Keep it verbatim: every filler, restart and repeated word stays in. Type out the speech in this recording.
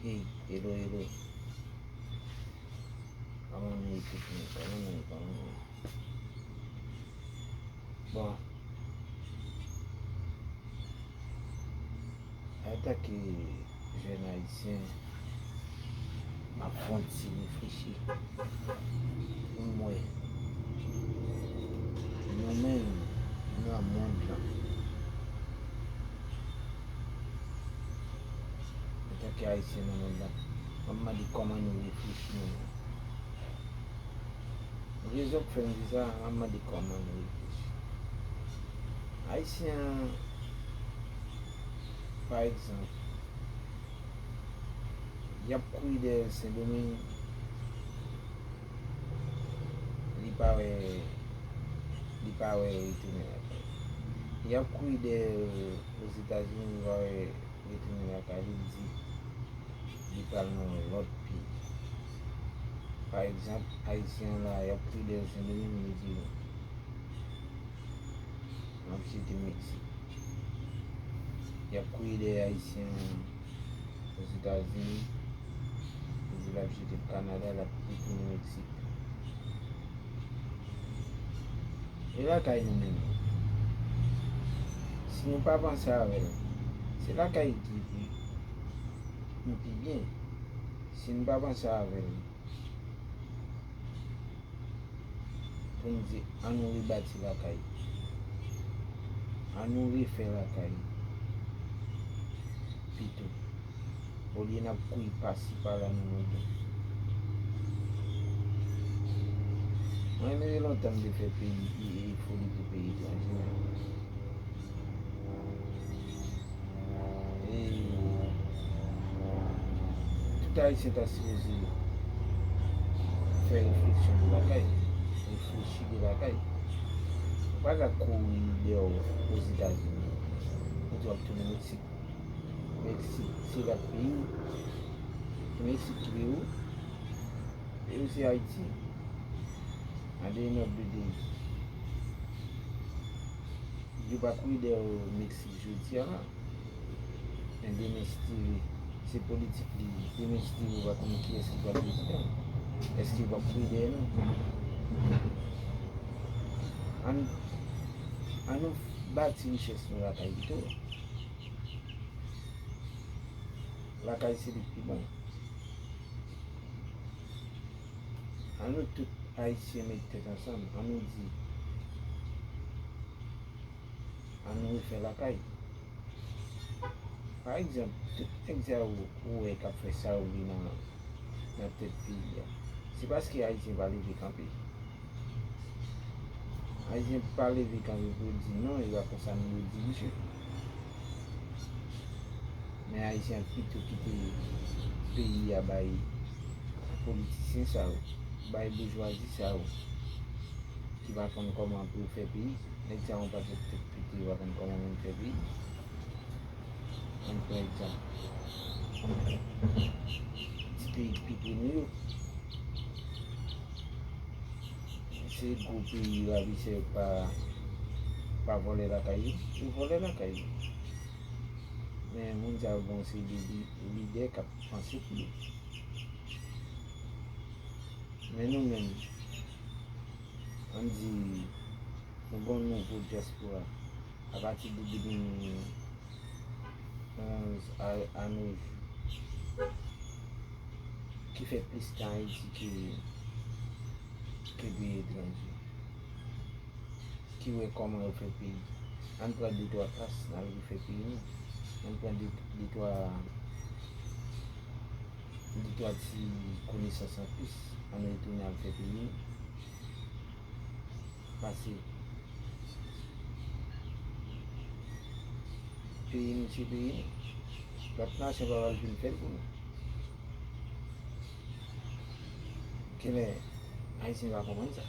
Hey, hello, hello. Kòman nou ye tout moun? Kòman nou ye? Kòman nou ye? Bon. Antanke jèn ayisyen, m ap fè yon ti reflechi pou m wè nou menm nan mond lan. Antanke ayisyen nan mond lan, m ap mande kòman nou reflechi nou menm. Rezon k fè m di sa, m ap mande kòman nou reflechi. Ayisyen an, pa egzanp, y ap kouri dèyè Sendomeng, li pa wè, li pa wè retounen lakay. Y ap kouri dèyè Ozetazini, li pa wè retounen lakay, li di li pral nan yon lòt peyi. Pa egzanp, ayisyen an la, y ap kouri dèyè l Sendomeng, li di, "M ap chite Meksik." Y ap kouri dèyè ayisyen an Ozetazini, li di l ap chite Kanada, l ap retounen Meksik. E lakay nou menm? Si nou pa panse avè l, se lakay ki pi, nou pi byen. Si nou pa panse avè l, pou n di, "An nou rebati lakay. An nou refè lakay." Pito. Olye n ap kouri pasi pala nan mond lan. Mwen menm, e lontan m te fè peyi, e, e foli pou peyi etranje. E tout ayisyen ta sipoze fè refleksyon de lakay, reflechi de lakay. Ou pa ka kouri dèyè w Ozetazini, ou di w ap tounen Meksik. Meksik se lòt peyi w. Meksik ki peyi w? Peyi w se Ayiti. At the end of the day, yo pa kouri dèyè w Meksik jodi a la. Men demen, si te se politik li ye, demen, si te yo pa konnen kiyès ki pral prezidan, èske yo p ap kouri dèyè nou? Ann, ann nou bati richès nou lakay pito. Lakay se li k pi bon. Ann nou tout Ayisyen met tèt ansanm, ann nou di, ann nou refè lakay. Pa egzanp, tout nèg sa yo ou wè k ap fè sa yo vle nan, nan tèt peyi a, se paske Ayisyen pa leve kanpe. Ayisyen pa leve kanpe pou yo di non, e pa konsa nou dwe dirije. Men Ayisyen ap pito kite peyi a bay politisyen sa yo, bay boujwazi sa yo, ki pa konn kòman pou yo fè peyi. Nèg sa yo pa gen tèt pete, yo pa konn kòman pou yo fè peyi. Ann pran egzanp ti peyi ki pi pre nou yo. Se gwo peyi ravisè yo pa, pa vòlè lakay yo, yo vòlè lakay yo. Men moun sa yo gen yon seri de li-, lidè k ap panse pou yo. Men nou menm, ann di, nou gen yon nouvo dyaspora apati de de mil onz a, a nos jours, ki fè plis tan Ayiti ke, ke peyi etranje, ki wè kòman yo fè peyi. Ann pran de twa klas, n al refè peyi nou. Ann pran de, de twa, de twa ti konesans anplis, ann retounen al fè peyi nou. Pase peyi nou se peyi nou. Lòt nasyon pa pral vin fè l pou nou. Kilè Ayisyen pa konprann sa?